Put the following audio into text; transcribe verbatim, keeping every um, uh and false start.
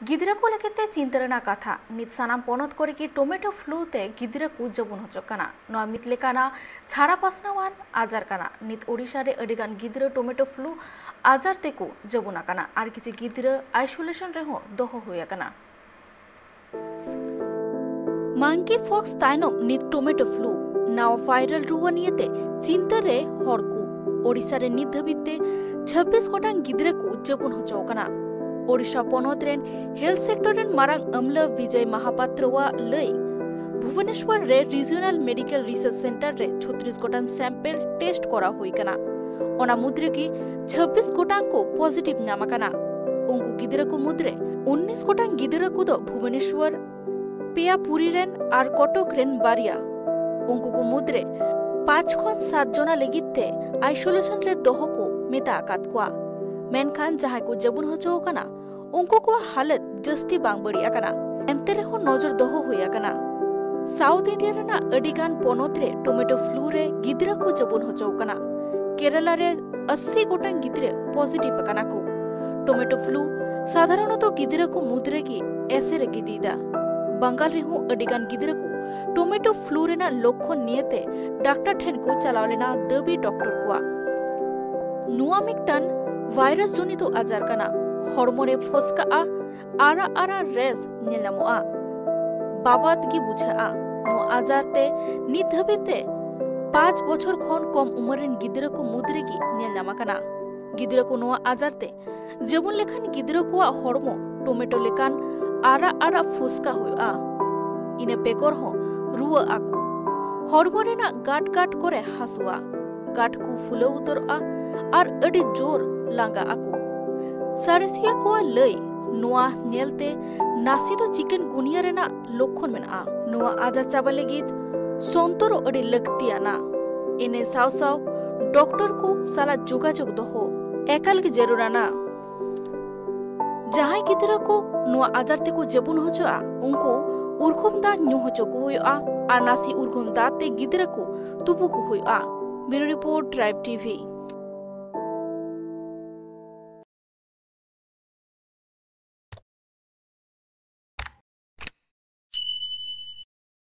ᱜᱤᱫᱽᱨᱟᱹ ᱠᱚ ᱞᱟᱹᱜᱤᱫ ᱛᱮ ᱪᱤᱱᱛᱟᱹ ᱨᱮᱱᱟᱜ ᱠᱟᱛᱷᱟ᱾ ᱱᱤᱛ ᱥᱟᱱᱟᱢ ᱯᱚᱱᱚᱛ ᱠᱚᱨᱮ ᱜᱮ ᱴᱚᱢᱮᱴᱳ ᱯᱷᱞᱩ ᱛᱮ ᱜᱤᱫᱽᱨᱟᱹ ᱠᱚ ᱡᱟᱹᱵᱩᱱ ᱦᱚᱪᱚᱜ ᱠᱟᱱᱟ᱾ ᱱᱚᱣᱟ ᱢᱤᱫ ᱞᱮᱠᱟᱱᱟᱜ ᱪᱷᱟᱲᱟ ᱯᱟᱥᱱᱟᱣᱟᱱ ᱟᱡᱟᱨ ᱠᱟᱱᱟ᱾ ᱱᱤᱛ ᱳᱰᱤᱥᱟ ᱨᱮ ᱟᱹᱰᱤ ᱜᱟᱱ ᱜᱤᱫᱽᱨᱟᱹ ᱴᱚᱢᱮᱴᱳ ᱯᱷᱞᱩ ᱟᱡᱟᱨ ᱛᱮᱠᱚ ᱡᱟᱹᱵᱩᱱ ᱟᱠᱟᱱᱟ ᱟᱨ ᱠᱤᱪᱷᱩ ᱜᱤᱫᱽᱨᱟᱹ ᱟᱭᱥᱳᱞᱮᱥᱚᱱ ᱨᱮᱦᱚᱸ ᱫᱚᱦᱚ ᱦᱩᱭ ᱟᱠᱟᱱᱟ᱾ ᱢᱟᱝᱠᱤ ᱯᱷᱚᱠᱥ ᱛᱟᱭᱱᱚᱢ ᱱᱤᱛ ᱴᱚᱢᱮᱴᱳ ᱯᱷᱞᱩ ᱱᱟᱣᱟ ᱵᱷᱟᱭᱨᱟᱞ ᱨᱩᱣᱟᱹ ᱱᱤᱭᱮᱛᱮ ᱪᱤᱱᱛᱟᱹ ᱨᱮ ᱦᱚᱲ ᱠᱚ᱾ ᱳᱰᱤᱥᱟ ᱨᱮ ᱱᱤᱛ ᱫᱷᱟᱹᱵᱤᱡ ᱛᱮ ᱪᱷᱟᱵᱵᱤᱥ ᱜᱚᱴᱟᱝ ᱜᱤᱫᱽᱨᱟᱹ ᱠᱚ ᱡᱟᱹᱵᱩᱱ ᱦᱚᱪᱚ ᱟᱠᱟᱱᱟ᱾ ᱳᱰᱤᱥᱟ ᱯᱚᱱᱚᱛ ᱨᱮᱱ ᱦᱮᱞᱛᱷ ᱥᱮᱠᱴᱚᱨ ᱨᱮᱱ ᱢᱟᱨᱟᱝ ᱟᱹᱢᱞᱟᱹ ᱵᱤᱡᱚᱭ ᱢᱟᱦᱟᱯᱟᱛᱨᱚᱣᱟᱜ ᱞᱟᱹᱭ, ᱵᱷᱩᱵᱚᱱᱮᱥᱣᱚᱨ ᱨᱮ ᱨᱤᱡᱤᱭᱚᱱᱟᱞ ᱢᱮᱰᱤᱠᱮᱞ ᱨᱤᱥᱟᱨᱪ ᱥᱮᱱᱴᱟᱨ ᱨᱮ ᱪᱷᱚᱛᱨᱤᱥ ᱜᱚᱴᱟᱝ ᱥᱮᱢᱯᱮᱞ ᱴᱮᱥᱴ ᱠᱚᱨᱟᱣ ᱦᱩᱭ ᱟᱠᱟᱱᱟ᱾ ᱚᱱᱟ ᱢᱩᱫᱽ ᱨᱮᱜᱮ ᱪᱷᱟᱵᱵᱤᱥ ᱜᱚᱴᱟᱝ ᱠᱚ ᱯᱚᱡᱤᱴᱤᱵᱷ ᱧᱟᱢ ᱟᱠᱟᱱᱟ᱾ ᱩᱱᱠᱩ ᱜᱤᱫᱽᱨᱟᱹ ᱠᱚ ᱢᱩᱫᱽᱨᱮ ᱩᱱᱱᱤᱥ ᱜᱚᱴᱟᱝ ᱜᱤᱫᱽᱨᱟᱹ ᱠᱚᱫᱚ ᱵᱷᱩᱵᱚᱱᱮᱥᱣᱚᱨ, ᱯᱮᱭᱟ ᱯᱩᱨᱤ ᱨᱮᱱ ᱟᱨ ᱠᱚᱴᱚᱠ ᱨᱮᱱ ᱵᱟᱨᱭᱟ᱾ ᱩᱱᱠᱩ ᱠᱚ ᱢᱩᱫᱽᱨᱮ ᱯᱟᱸᱪ ᱠᱷᱚᱱ ᱥᱟᱛ ᱡᱚᱱᱟ ᱞᱟᱹᱜᱤᱫ ᱛᱮ ᱟᱭᱥᱳᱞᱮᱥᱚᱱ ᱨᱮ ᱫᱚᱦᱚ ᱠᱚ ᱢᱮᱛᱟ ᱟᱠᱟᱫ ᱠᱚᱣᱟ᱾ ᱢᱮᱱᱠᱷᱟᱱ ᱡᱟᱦᱟᱸᱭ ᱠᱚ ᱡᱟᱹᱵᱩᱱ ᱦᱚᱪᱚ ᱟᱠᱟᱱᱟ, ᱩᱱᱠᱩ ᱠᱚᱣᱟᱜ ᱦᱟᱞᱚᱛ ᱡᱟᱹᱥᱛᱤ ᱵᱟᱝ ᱵᱟᱹᱲᱤᱡ ᱟᱠᱟᱱᱟ᱾ ᱮᱱᱛᱮ ᱨᱮᱦᱚᱸ ᱱᱚᱡᱚᱨ ᱫᱚᱦᱚ ᱦᱩᱭ ᱟᱠᱟᱱᱟ᱾ ᱥᱟᱣᱩᱛᱷ ᱤᱱᱰᱤᱭᱟ ᱨᱮᱱᱟᱜ ᱟᱹᱰᱤ ᱜᱟᱱ ᱯᱚᱱᱚᱛ ᱨᱮ ᱴᱚᱢᱮᱴᱳ ᱯᱷᱞᱩ ᱨᱮ ᱜᱤᱫᱽᱨᱟᱹ ᱠᱚ ᱡᱟᱹᱵᱩᱱ ᱦᱚᱪᱚ ᱟᱠᱟᱱᱟ᱾ ᱠᱮᱨᱟᱞᱟ ᱨᱮ ᱟᱥᱤ ᱜᱚᱴᱟᱝ ᱜᱤᱫᱽᱨᱟᱹ ᱯᱚᱡᱤᱴᱤᱵᱷ ᱟᱠᱟᱱᱟ ᱠᱚ᱾ ᱴᱚᱢᱮᱴᱳ ᱯᱷᱞᱩ ᱥᱟᱫᱷᱟᱨᱚᱱᱚᱛᱚ ᱜᱤᱫᱽᱨᱟᱹ ᱠᱚ ᱢᱩᱫᱽ ᱨᱮᱜᱮ ᱮᱥᱮᱨ ᱮ ᱜᱤᱰᱤᱭᱮᱫᱟ᱾ ᱵᱟᱝᱜᱟᱞ ᱨᱮᱦᱚᱸ ᱟᱹᱰᱤ ᱜᱟᱱ ᱜᱤᱫᱽᱨᱟᱹ ᱠᱚ ᱴᱚᱢᱮᱴᱳ ᱯᱷᱞᱩ ᱨᱮᱱᱟᱜ ᱞᱚᱠᱠᱷᱚᱱ ᱱᱤᱭᱮᱛᱮ ᱰᱟᱠᱛᱟᱨ ᱴᱷᱮᱱ ᱠᱚ ᱪᱟᱞᱟᱣ ᱞᱮᱱᱟ ᱫᱟᱹᱵᱤ ᱰᱚᱠᱴᱚᱨ ᱠᱚᱣᱟᱜ᱾ ᱱᱚᱣᱟ ᱢᱤᱫᱴᱟᱝ ᱵᱷᱟᱭᱨᱟᱥ ᱡᱚᱱᱤᱛᱚ ᱟᱡᱟᱨ ᱠᱟᱱᱟ᱾ ᱦᱚᱲᱢᱚ ᱨᱮ ᱯᱷᱚᱥᱠᱟᱜᱼᱟ, ᱟᱨᱟᱜ ᱟᱨᱟᱜ ᱨᱮᱥ ᱧᱮᱞ ᱧᱟᱢᱚᱜᱼᱟ, ᱵᱟᱵᱟᱫ ᱜᱮ ᱵᱩᱡᱷᱟᱹᱜᱼᱟ᱾ ᱱᱚᱣᱟ ᱟᱡᱟᱨ ᱛᱮ ᱱᱤᱛ ᱫᱷᱟᱹᱵᱤᱡ ᱛᱮ ᱯᱟᱸᱪ ᱵᱚᱪᱷᱚᱨ ᱠᱷᱚᱱ ᱠᱚᱢ ᱩᱢᱮᱨ ᱨᱮᱱ ᱜᱤᱫᱽᱨᱟᱹ ᱠᱚ ᱢᱩᱫᱽ ᱨᱮᱜᱮ ᱧᱮᱞ ᱧᱟᱢ ᱟᱠᱟᱱᱟ᱾ ᱜᱤᱫᱽᱨᱟᱹ ᱠᱚ ᱱᱚᱣᱟ ᱟᱡᱟᱨ ᱛᱮ ᱡᱟᱹᱵᱩᱱ ᱞᱮᱠᱷᱟᱱ ᱜᱤᱫᱽᱨᱟᱹ ᱠᱚᱣᱟᱜ ᱦᱚᱲᱢᱚ ᱴᱚᱢᱮᱴᱳ ᱞᱮᱠᱟᱱ ᱟᱨᱟᱜ ᱟᱨᱟᱜ ᱯᱷᱩᱥᱠᱟ ᱦᱩᱭᱩᱜᱼᱟ᱾ ᱤᱱᱟᱹ ᱵᱮᱜᱚᱨ ᱦᱚᱸ ᱨᱩᱣᱟᱹᱜ ᱟᱠᱚ, ᱦᱚᱲᱢᱚ ᱨᱮᱱᱟᱜ ᱜᱟᱴ ᱜᱟᱴ ᱠᱚᱨᱮ ᱦᱟᱹᱥᱩᱣᱟ, ᱜᱟᱴ ᱠᱚ ᱯᱷᱩᱞᱟᱹᱣ ᱩᱛᱟᱹᱨᱚᱜᱼᱟ ᱟᱨ ᱟᱹᱰᱤ ᱡᱳᱨ ᱞᱟᱸᱜᱟ ᱟᱠᱚ᱾ ᱥᱟᱬᱮᱥᱤᱭᱟᱹ ᱠᱚᱣᱟᱜ ᱞᱟᱹᱭ, ᱱᱚᱣᱟ ᱧᱮᱞᱛᱮ ᱱᱟᱥᱮ ᱫᱚ ᱪᱤᱠᱮᱱ ᱜᱩᱱᱤᱭᱟ ᱨᱮᱱᱟᱜ ᱞᱚᱠᱠᱷᱚᱱ ᱢᱮᱱᱟᱜᱼᱟ᱾ ᱱᱚᱣᱟ ᱟᱡᱟᱨ ᱪᱟᱵᱟ ᱞᱟᱹᱜᱤᱫ ᱥᱚᱱᱛᱚᱨᱚᱜ ᱟᱹᱰᱤ ᱞᱟᱹᱠᱛᱤᱭᱟᱱᱟ᱾ ᱤᱱᱟᱹ ᱥᱟᱶ ᱥᱟᱶ ᱰᱚᱠᱴᱚᱨ ᱠᱚ ᱥᱟᱞᱟᱜ ᱡᱳᱜᱟᱡᱳᱜᱽ ᱫᱚᱦᱚ ᱮᱠᱟᱞ ᱜᱮ ᱡᱟᱹᱨᱩᱲᱟᱱᱟ᱾ ᱡᱟᱦᱟᱸᱭ ᱜᱤᱫᱽᱨᱟᱹ ᱠᱚ ᱱᱚᱣᱟ ᱟᱡᱟᱨ ᱛᱮᱠᱚ ᱡᱟᱹᱵᱩᱱ ᱦᱚᱪᱚᱜᱼᱟ, ᱩᱱᱠᱩ ᱩᱨᱜᱩᱢ ᱫᱟᱜ ᱧᱩ ᱦᱚᱪᱚ ᱠᱚ ᱦᱩᱭᱩᱜᱼᱟ ᱟᱨ ᱱᱟᱥᱮ ᱩᱨᱜᱩᱢ ᱫᱟᱜ ᱛᱮ ᱜᱤᱫᱽᱨᱟᱹ ᱠᱚ ᱛᱩᱯᱩ ᱠᱚ ᱦᱩᱭᱩᱜᱼᱟ᱾ ᱵᱤᱭᱩᱨᱳ ᱨᱤᱯᱳᱨᱴ, ᱴᱨᱟᱭᱤᱵᱽ ᱴᱤᱵᱷᱤ᱾